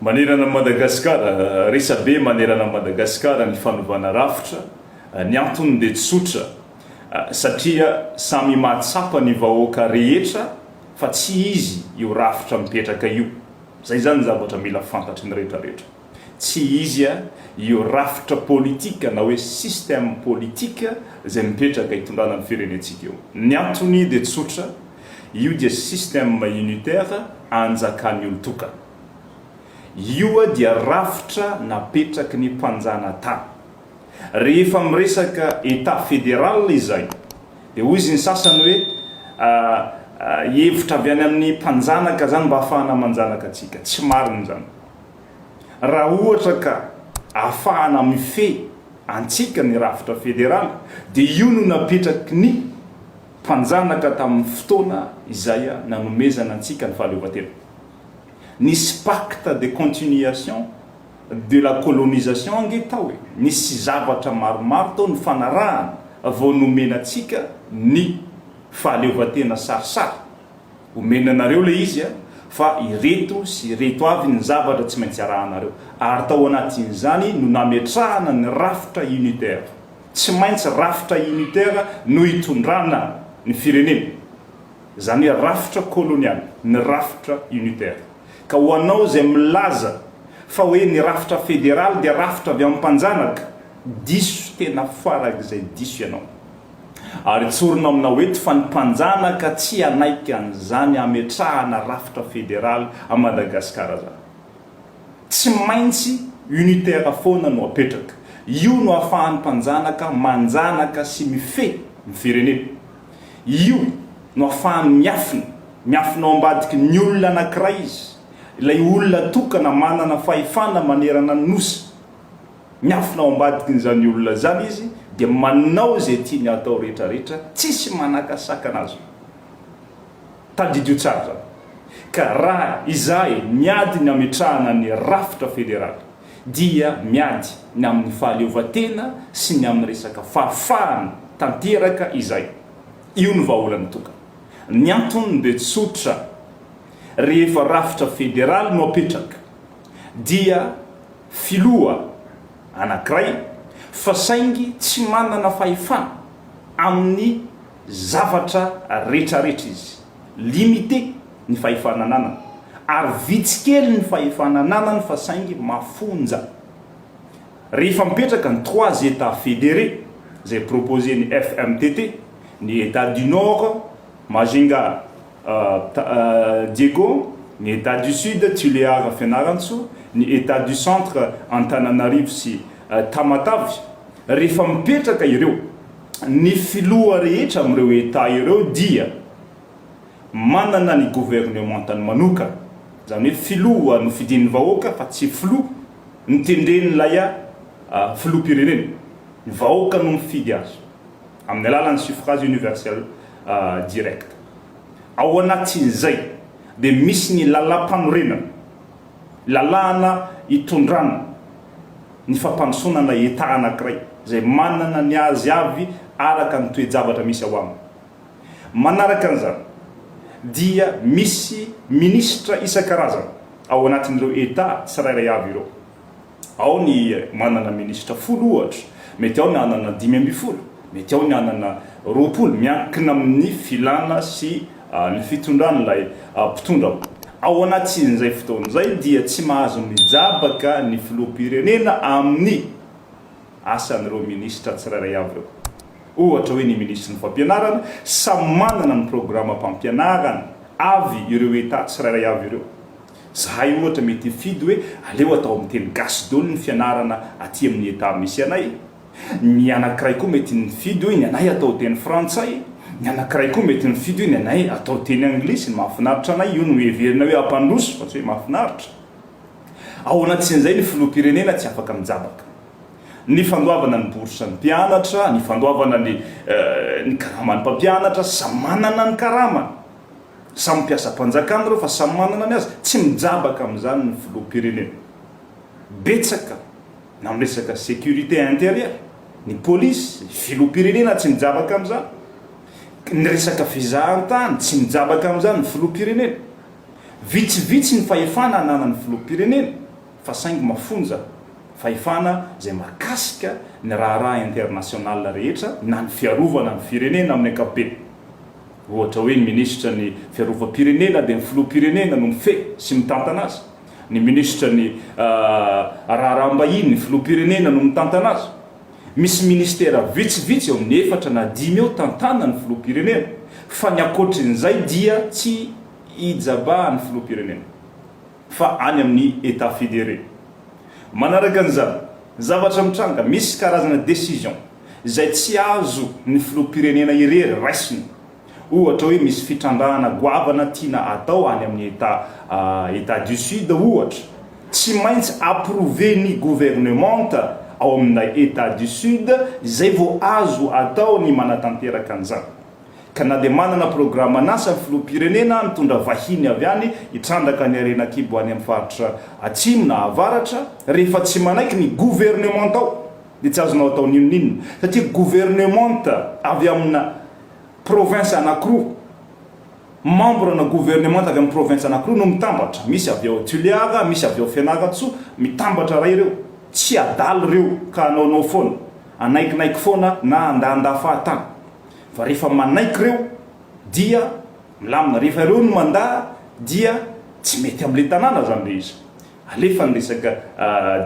Manerana an'i Madagasikara, Resabe manerana an'i Madagasikara ny fanovana rafitra, ny antony dia tsotra, satria samy mahatsapa ny vahoaka rehetra fa tsy izy io rafitra mipetraka io. Izay izany ny zavatra mila fantatry ny rehetra rehetra. Tsy izy io rafitra politika na hoe système politique izay mipetraka hitondrana ny firenentsika io. Ny antony dia tsotra, io dia système unitaire anjakan'ny olon-tokana. Io dia rafitra napetraky ny mpanjanatany. Rehefa miresaka Etat fédéral izay dia hoy izy ny sasany hoe hevitra avy any amin'ny mpanjanaka izany mba hahafahana manjanaka antsika. Tsy marina izany. Raha ohatra ka ahafahana mifehy antsika ny rafitra federaly dia io no napetraky ny mpanjanaka tamin'ny fotoana izay nanomezana antsika ny fahaleovantena. Nisy pacte de continuation de la colonisation ange tao e! Nisy zavatra maromaro tao nifanarahana vao nomena antsika ny fahaleovantena sarisary. Omena anareo ilay izy fa ireto sy ireto avy ny zavatra tsy maintsy arahanareo. Ary tao anatin'izany no nametrahana ny rafitra unitaire. Tsy maintsy rafitra unitaire no hitondrana ny firenena. Izany hoe rafitra kolonialy, ny rafitra unitaire. Ka ho anao izay milaza fa hoe ny rafitra federaly dia rafitra avy amin'ny mpanjanaka, diso tena farak'izay diso ianao. Ary tsorina aminao eto fa ny mpanjanaka tsy hanaiky an'izany hametrahana rafitra federaly à Madagasikara zany. Tsy maintsy unitaire foana no apetraka. Io no ahafahan'ny mpanjanaka manjanaka sy mifehy ny firenena. Io no afahany miafina, miafina ao ambadiky ny olona anankiray izy, ilay olona tokana manana fahefana manerana ny Nosy. Miafina ao ambadikin'izany olona izany izy dia manao izay tiany hatao rehetra rehetra, tsisy manakasakana azy. Tadidio tsara izany. Ka raha izahay miady ny hametrahana ny rafitra federaly dia miady ny amin'ny fahaleovantena sy ny amin'ny resaka fahafahana tanteraka izay. Io no vahaolana tokana. Ny antony dia tsotra, rehefa rafitra federaly no apetraka dia filoha anankiray fa saingy tsy manana fahefana amin'ny zavatra retraretra izy, limité ny fahefana ananany, ary vitsy kely ny fahefana ananany fa saingy mafonja. Rehefa mipetraka ny trois Etats fédérés izay proposer-n'ny FMTT, ny Etat du Nord, Majunga Diego, ny Etat du Sud, Tuléar Fianarantsoa, ny Etat du Centre, Antananarivo sy Tamatave, rehefa mipetraka ireo, ny filoha rehetra amin'ireo Etat ireo dia manana ny governemantany manokana, izany hoe filoha nofidin'ny vahoaka fa tsy filoha notendren'ilay filoham-pirenena, ny vahoaka no mifidy azy amin'ny alalan'ny suffrage universel direct. Ao anatin'izay dia misy ny lalàmpanorenana, lalàna itondrana ny fampandrosoana na Etat anankiray izay manana ny azy avy araka ny toe-javatra misy ao aminy. Manaraka an'izany dia misy minisitra isan-karazany ao anatin'ireo Etat tsirairay avy ireo. Ao ny manana minisitra folo ohatra, mety ao ny hanana 15, mety ao ny hanana 20, miankina amin'ny filana sy ny fitondran'ilay mpitondra. Ao anatin'izay fotoana izay dia tsy mahazo mijabaka ny filoham-pirenena amin'ny asan'ireo minisitra tsirairay avy ireo. Ohatra hoe ny minisitry ny fampianarana, samy manana ny programam-pampianarany avy ireo Etat tsirairay avy ireo. Zahay ohatra mety hifidy hoe aleo atao amin'ny teny gasy daholo ny fianarana aty amin'ny Etat misy anay. Ny anankiray koa mety nifidy hoe ny anay atao teny frantsay, ny anankiray koa mety nifidy hoe ny anay atao teny anglisy, ny mahafinaritra anay io no heverina hoe hampandroso fa tsy hoe mahafinaritra. Ao anatin'izay ny filoham-pirenena tsy afaka mijabaka. Ny fandoavana ny bourse ny mpianatra, ny fandoavana ny ny karaman'ny mpampianatra, samy manana ny karamany. Samy mpiasam-panjakana ireo fa samy manana ny azy, tsy mijabaka amin'izany ny filoham-pirenena. Betsaka. Na amin'ny resaka sécurité intérieure, ny polisy, ny filoham-pirenena tsy mijabaka amin'izany. Ny resaka fizahantany, tsy mijabaka amin'izany ny filoham-pirenena. Vitsivitsy ny fahefana ananan'ny filoham-pirenena. fa saingy mafonja fahefana izay mahakasika ny raharaha international rehetra na ny fiarovana ny firenena amin'ny ankapobeny. Ohatra hoe ny minisitra ny fiarovam-pirenena dia ny filoham-pirenena no mifehy sy mitantana azy, ny minisitra ny raharaham-bahiny ny filoham-pirenena no mitantana azy. Misy ministera vitsivitsy eo amin'ny efatra na dimy eo tantanan'ny filoham-pirenena fa ny ankoatrin'izay dia tsy ijabahan'ny filoham-pirenena fa any amin'ny Etat fédéré. Manaraka an'izany, zavatra mitranga, misy karazana décision izay tsy azo ny filoham-pirenena irery raisina. Ohatra hoe misy fitrandrahana goavana tiana atao any amin'ny Etat Etat du Sud ohatra, tsy maintsy approuver-n'ny gouvernementa ao amin'ilay Etat du Sud izay vao azo atao ny manatanteraka an'izany. Ka na dia manana programan'asa ny filoham-pirenena mitondra vahiny avy any hitrandraka ny harena an-kibo any amin'ny faritra atsimo na avaratra, rehefa tsy manaiky ny gouvernementa ao dia tsy azonao atao n'inon'inona satria gouvernementa avy amina province anakiroa, membre na gouvernementa avy amin'ny province anakiroa no mitambatra, misy avy ao Toliara, misy avy ao Fianarantsoa, mitambatra ray ireo, tsy adala ireo ka hanaonao foana, hanaikinaiky foana na handahanda fahatany, fa rehefa manaiky ireo dia milamina, rehefa ireo no mandà dia tsy mety amin'ilay tanàna zany ilay izy. Alefa ny resaka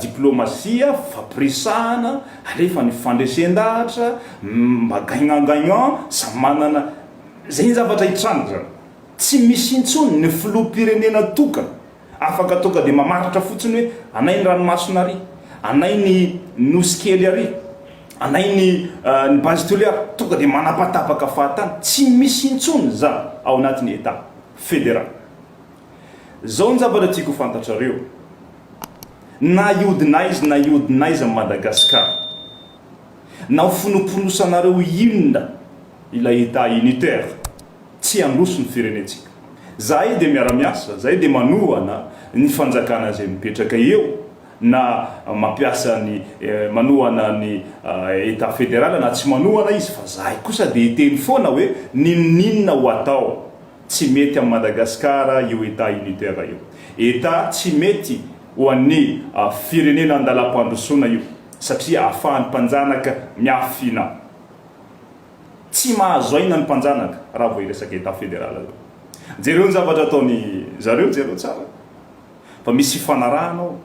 diplomasia, fifampiresahana, alefa ny fandresen-dahatra, mba gagnant gagnant, samy manana, zay ny zavatra hitranga zany. Tsy misy intsony ny filoham-pirenena tokana afaka tonga dia mamaritra fotsiny hoe anay ny ranomasina ary, anay ny nosy kely ary, anay ny ny base Toliara, tonga dia manapatapaka fahatany, tsy misy intsony zany ao anatin'ny Etat federal. Zao ny zavatra tiako ho fantatrareo, na hiodina aiza na hiodina aiza Madagascar, na ho fonoponosanareo inona ilay Etat unitaire, tsy handroso ny firenentsika. Zahay dia miara-miasa, zahay dia manohana ny fanjakana izay mipetraka eo, na mampiasa ny manohana ny Etat federal na tsy manohana izy, fa zahay kosa dia hiteny foana hoe n'inon'inona ho atao. Tsy mety amin'i Madagasikara io Etat unitaire io. Etat tsy mety ho an'ny firenena andalam-pandrosoana io satria ahafahan'ny mpanjanaka miafina. Tsy mahazo aina ny mpanjanaka raha vao hiresaka Etat federal zao. Jereo ny zavatra ataony zareo, jereo tsara fa misy fifanarahana ao.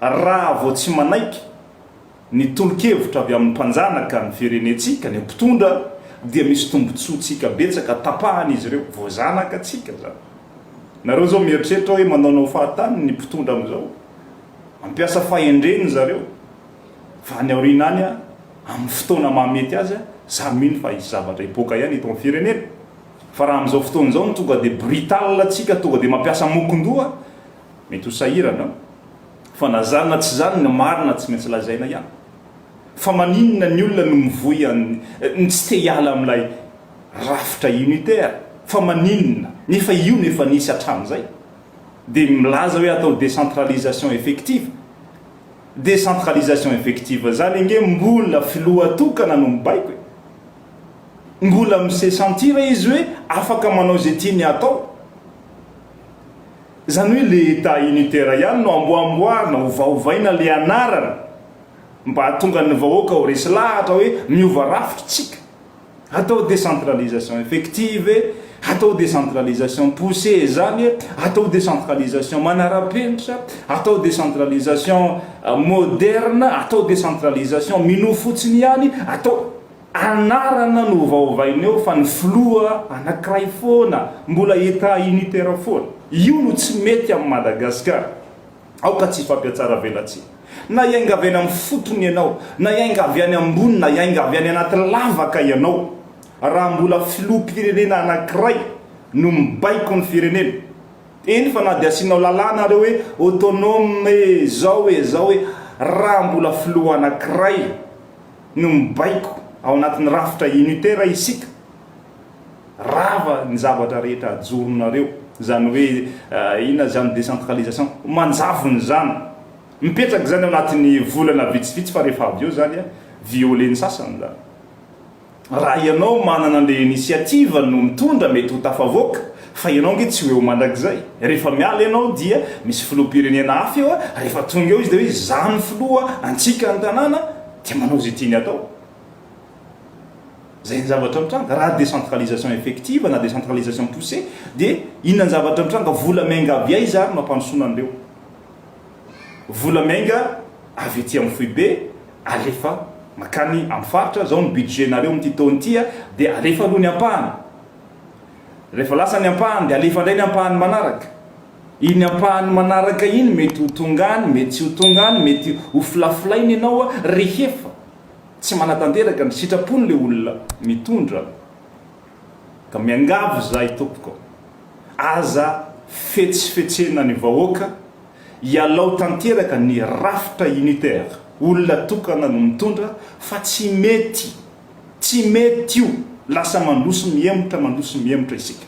Raha vao tsy manaiky Ny tolo-kevitra avy amin'ny mpanjanaka ny firenentsika, ny mpitondra, dia misy tombotsoantsika betsaka tapahan'izy ireo, voazanaka tsika zany. Nareo zao mieritreritra hoe manaonao fahatany ny mpitondra amin'izao, mampiasa fahendrena zareo, fa any aoriana any amin'ny fotoana mahamety azy, za mino fa hisy zavatra hipoaka ihany eto amin'ny firenena. Fa raha amin'izao fotoana izao no tonga dia brutal tsika, tonga dia mampiasa mokondoha, Mety ho sahirana fa na zany na tsy zany ny marina tsy maintsy lazaina ihany. Fa maninona ny olona no mivoy an ny tsy te hiala amin'ilay rafitra unitaire? Fa maninona? Nefa io no efa nisy hatramin'izay. Dia milaza hoe atao décentralisation effective. Décentralisation effective zany ange mbola filoha tokana no mibaiko e. Mbola mi-se sentir izy hoe afaka manao izay tiany hatao. Izany hoe le Etat unitaire ihany no amboamboarina, ovaovaina le anarana mba hahatonga ny vahoaka ho resy lahatra hoe miova rafitra tsika. Atao décentralisation effective e, atao décentralisation poussée izany e, atao décentralisation manara-penitra, atao décentralisation moderne, atao décentralisation minoa fotsiny ihany, atao. Anarana no ovaovaina eo fa ny filoha anakiray foana, mbola etat unitaire foana. Io no tsy mety amin'i Madagascar. Aoka tsy hifampihatsaravelatsihy. Na hiainga avy any amin'ny fotony ianao, na hiainga avy any ambony, na hiainga avy any anaty lavaka ianao, raha mbola filoham-pirenena anakiray no mibaiko ny firenena, eny fa na dia asianao lalàna ary hoe autonome e, zao e, zao e, raha mbola filoha anakiray, no mibaiko ao anatin'ny rafitra unitaire isika, rava ny zavatra rehetra ajoronareo, izany hoe inona izany décentralisation, manjavona izany, mipetraka izany ao anatin'ny volana vitsivitsy fa rehefa avy eo izany violer-ny sasany izany. Raha ianao manana an'ilay initiative no mitondra mety ho tafavoaka. Fa ianao ange tsy ho eo mandrakizay. Rehefa miala ianao dia misy filoham-pirenena hafa eo, rehefa tonga eo izy dia hoe izaho no filoha, antsika ny tanàna, dia manao izay tiany atao. Izay ny zavatra mitranga. Raha décentralisation effective na décentralisation poussée dia inona ny zavatra mitranga? Vola miainga avy aiza ary no hampandrosoana an'ireo? Vola miainga avy ety amin'ny foibe alefa mankany amin'ny faritra, izao ny budget-nareo amin'ity taona ity dia alefa aloha ny ampahany. Rehefa lasa ny ampahany dia alefa indray ny ampahany manaraka. Iny ampahany manaraka iny mety ho tonga any, mety tsy ho tonga any, mety ho filafilaina ianao rehefa tsy manatanteraka ny sitrapony ilay olona mitondra. Ka miangavy izahay tompoko, aza fetsifetsena ny vahoaka, ialao tanteraka ny rafitra unitaire, olona tokana no mitondra fa tsy mety. Tsy mety io! Lasa mandroso mihemotra mandroso mihemotra isika.